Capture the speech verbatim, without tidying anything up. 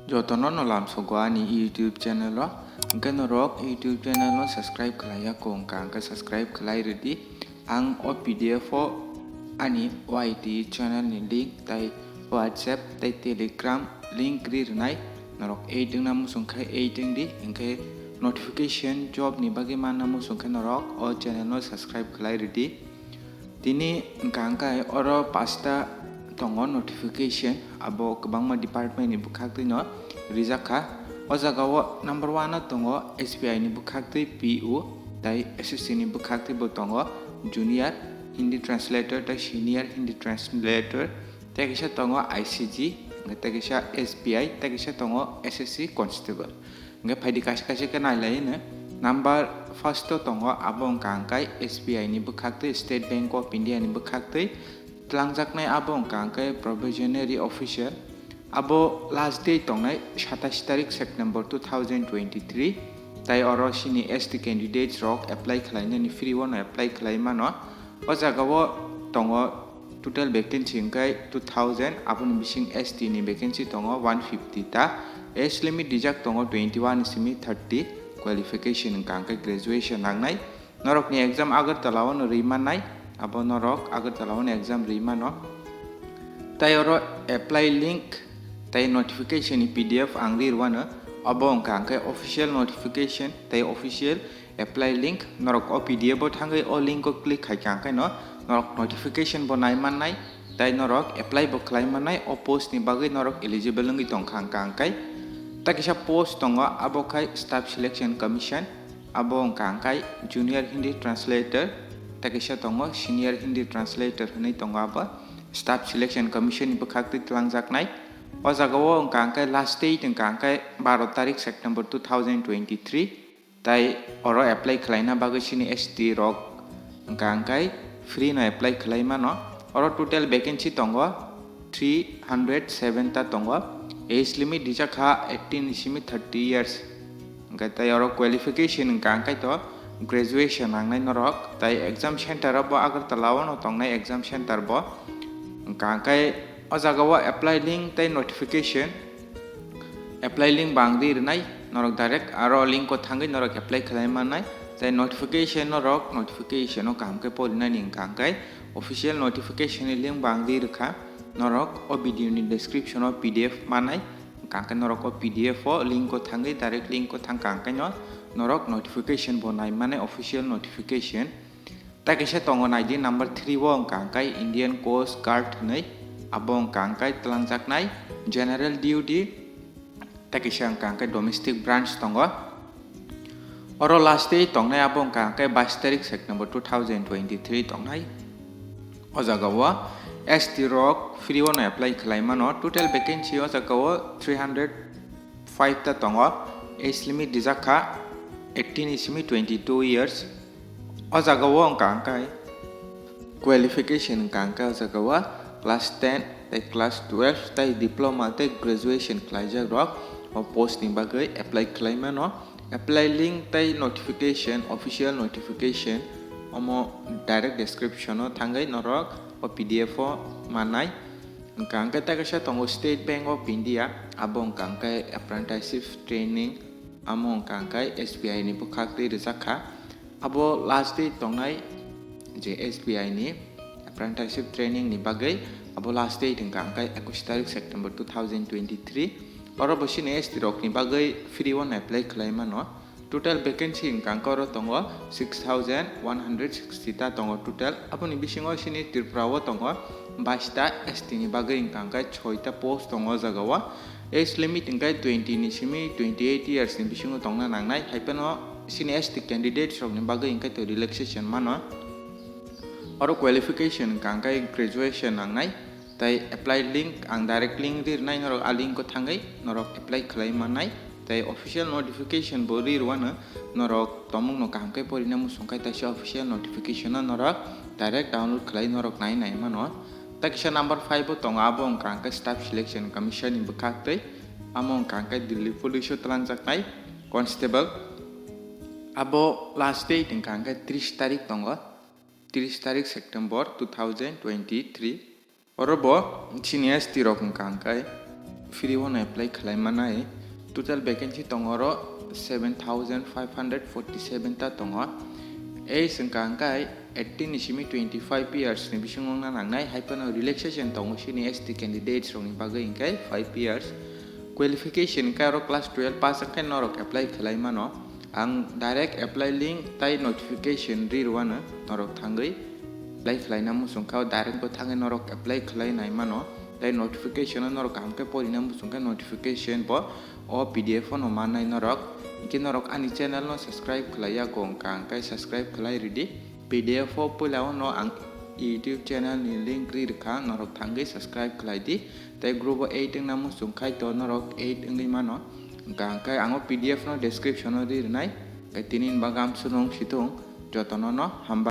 Jotono no lamsogo ani YouTube channel o. Hwnkhe norok YouTube channel no subscribe khlai ya kho wngkha, hwnkhe subscribe khlai rwdi. Ang o P D F o ani Y T channel ni link tai WhatsApp tai Telegram link ri rwnai. Norok add wngna muchung khe add wngdi, hwnkhe notification job ni bagwi manna muchung khe norok o channel no subscribe khlai rwdi. Tini hwnkha hwnkhe oro pasta tongo notification, abo kwbangma department ni bwkhaktwi no rijak kha. O jaga o number one o tongo S B I ni bwkhaktwi P O tai S S C ni bwkhaktwi bo tongo junior Hindi translator tai senior Hindi translator, tei kisa tongo I C G, tei kisa S B I, tei kisa tongo S S C constable. Hwnkhe phaidi kaisa kaisa khe nailai hino. Number first o tongo, abo wngkha hwnkhe S B I ni bwkhaktwi, State Bank of India ni bwkhaktwi twlangjaknai, abo wngkha hwnkhe probationary officer. Abo last date tongnai satais tarik September two thousand twenty-three. Tai oro chini S T candidates rok apply khlainani free o no apply khlai mano. O jaga o tongo total vacancy hwnkhe two thousand, aboni bising S T ni vacancy tongo one fifty ta, age limit rijak tongo twenty-one simi thirty, qualification hwnkha hwnkhe graduation nangnai. Norokni exam Agartala o no rwi mannai, abo norok Agartala o no exam rwi mano. Tai oro apply link tai notification ni P D F ang ri rwano, abo wngkha hwnkhe official notification tai official apply link. Norok o P D F o thangwi o link o click khai kha hwnkhe no norok notification bo nai mannai, tai norok apply bo khlai mannai. O post ni bagwi norok eligible wngwi tong kha hwnkha hwnkhe. Tai kisa post tongo, abo khai Staff Selection Commission, abo wngkha hwnkhe junior Hindi translator, tai kisa tongo senior Hindi translator hwnwi tongo, abo Staff Selection Commission ni bwkhaktwi twlangjaknai. O jaga o wngkha hwnkhe last date wngkha hwnkhe baro tarik September two thousand twenty-three. Tai oro apply khlaina bagwi chini S T rok hwnkha hwnkhe free no apply khlai mano. Oro total vacancy tongo three hundred seven ta tongo. Age limit rijak kha eighteen ni simi thirty years. Hwnkhe tai oro qualification hwnkha hwnkhe to graduation nangnai norok. Tai exam center o bo Agartala o no tongnai exam center bo. Hwnkha hwnkhe o jaga o apply link tai notification. Apply link bo ang ri rwnai, norok direct aro link o thangwi norok apply khlai mannai. Tai notification norok notification o kaham khe porinani hwnkha hwnkhe official notification ni link bo ang ri rwkha. Norok o video ni description o P D F mannai, hwnkha hwnkhe norok o P D F o link o thangwi direct link o thangkha hwnkhe no norok notification bo nai mannai, official notification. Tai kaisa tongo naidi number three o wngkha hwnkhe Indian Coast Guard hwnwi, abo wngkha hwnkhe twlangjaknai general duty, tai kaisa wngkha hwnkhe domestic branch tongo. Oro last date tongnai abo wngkha hwnkhe bais tarik September two thousand twenty-three tongnai. O jaga o S T rok free o no apply khlai mano. Total vacancy o jaga o three hundred five ta tongo. Age limit rijak kha eighteen ni simi twenty-two years. O jaga o wngkha hwnkhe qualification wngkha hwnkhe o jaga o class ten tei class twelve tei diploma tei graduation khlaijak rok o post ni bagwi apply khlai mano. Apply link tei notification, official notification, omo direct description o thangwi norok o P D F o mannai. Hwnkha hwnkhe tai kaisa tongo State Bank of India, abo wngkha hwnkhe apprenticeship training, amo wngkha hwnkhe S B I ni bwkhak twi rwjak kha. Abo last date tongnai je S B I ni apprenticeship training ni bagwi, abo last date wngkha hwnkhe ekush tarik September two thousand twenty-three. Oro bo chini S T rokni bagwi free o apply khlai mano. Total vacancy wngkha hwnkhe oro tongo six thousand one hundred sixty ta tongo total. Aboni bisingo chini Tripura o tongo bais ta, S T ni bagwi wngkha hwnkhe soi ta post tongo o jaga o. Age limit hwnkhe twenty ni simi twenty eight years ni bisingo tongna nangnai. Hai phano chini S T candidates rokni bagwi hwnkhe to relaxation mano. Oro qualification wngkha hwnkhe graduation nangnai. Tai apply link, ang direct link ri rwnai norok, a link o thangwi norok apply khlai mannai. Tai official notification bo ri rwano, norok tomung no kaham khe porina muchung khai taisa official notification no norok direct download khlai norok nai nai mano. Tai kisa number five o tongo, abo wngkha hwnkhe Staff Selection Commission ni bwkhak twi, amo wngkha hwnkhe Delhi Police o twlangjaknai constable. Abo last date wngkha hwnkhe tris tarik tongo, tris tarik September two thousand twenty-three. Oro bo chini S T rok wngkha hwnkhe Free o no apply khlai manai. Total vacancy tongo oro seven thousand five hundred forty seven ta tongo. Age wngkha hwnkhe eighteen ni simi twenty five years ni bisingo wngna nangnai, hai phano relaxation tongo chini S T candidates rokni bagwi hwnkhe five years. Qualification hwnkhe oro class twelve pass wngkhe norok apply khlai mano. Ang direct apply link tai notification ri rwano norok thangwi apply khlaina muchung kha, direct bo thangwi norok apply khlai nai mano. Tai notification o norok kaham khe porina muchung khe notification bo o P D F o no mannai norok. Hwnkhe norok ani channel no subscribe khlai ya kho wngkha, hwnkhe subscribe khlai ridi. P D F o puila o no ang YouTube channel ni link ri rwkha, norok thangwi subscribe khlai di. Tai group o add wngna muchung khai to norok add wngwi mano. Hwnkha hwnkhe ang o P D F no description o ri rwnai. Hwnkhe tini ni bagwi amswk nung situng, jotono no hambai.